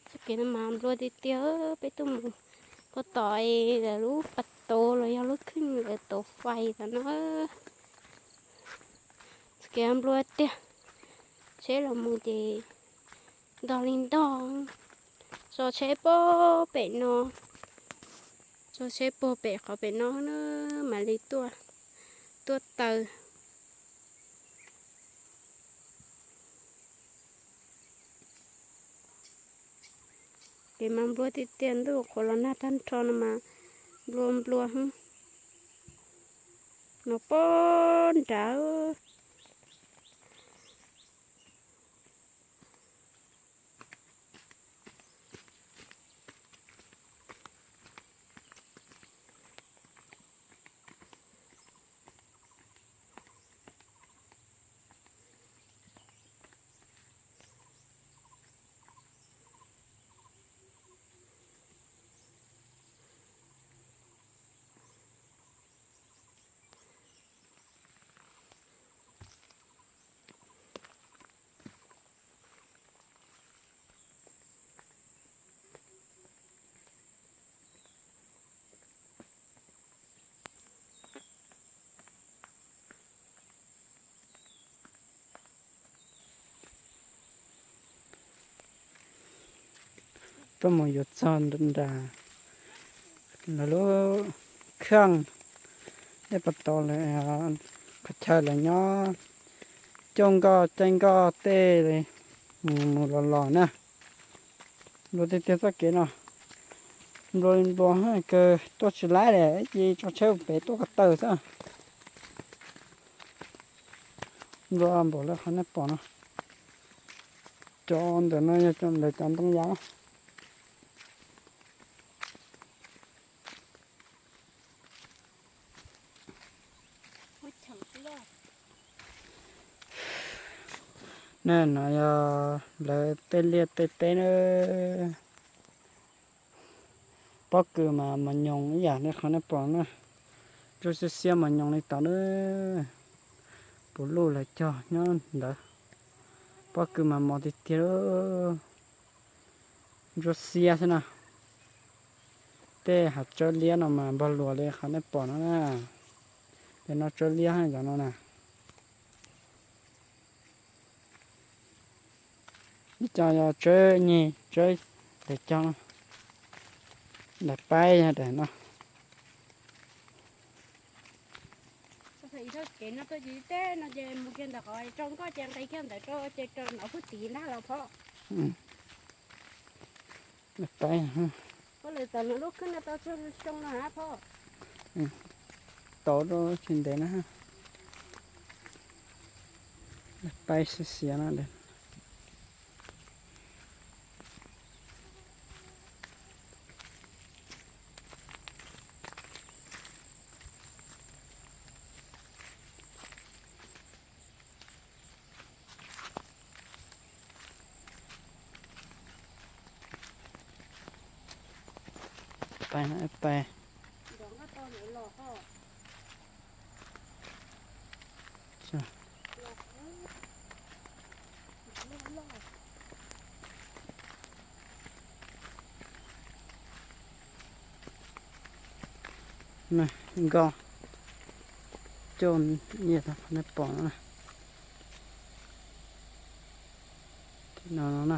Txoj kev no mas nplua tiag tiag, peb tuaj mus puag tom lawv lub pas tod los yog lub khwj lawv tod fais tom no. Txoj kev nplua tiag, tsheb los mus ces ntog li ntog. Tso tsheb puag pem no, tso tsheb puag pem qhov pem no na, mam li tuaj, tuaj taw. Kev mas nplua tiag tiag, ntuj qhuav los nag tag nrho no mas nplua nplua. No puag nrad. Tuaj mus yuav txog nram lawv lub khaj, nej puas tau lawm, qhov chaw lawv nyob coj nkoj caij nkoj tej mus mus los los na. Nplua tiag tiag txoj kev no, nplua li nplua kawg, tuaj tsis laib li, ces tso tsheb pem tuaj ko taw xwb. Nplua npaum li qhov nej pom no, cov ntawm no yog lawv cov ntoo yas. Nej, no yog lawv tej liaj tej teb na. Pob kws mas mos nyoos ib yam li qhov nej pom na, ntsuab xiab xiab mos nyoos li tod na. Puv luj lawv cog nyob ntawd. Pob kws mas mos tiag tiag, ntsuab xiab xwb na. Tej hav tsawb liab no mas npog luas li qhov nej pom no na. Ces no tsawb liab cov no na. Ib co yog tsawb nyeg, tsawb daim cog, daim paib yog daim no. Kev no tuaj ces teb no ces mus kiag ntawm qhov rau nkoj ces nqis kiag ntawd rau ces rau nov puag tim ntag los phom. Daim paib. Puag lawm tawm lub khwj no tau tsawg xyoo no hab phom? Tau rau tsis ntev na. Daim paib xiav xiav no. Pais no pais. Nkoj coj nyiaj tag qhov nej pom no na. No no na.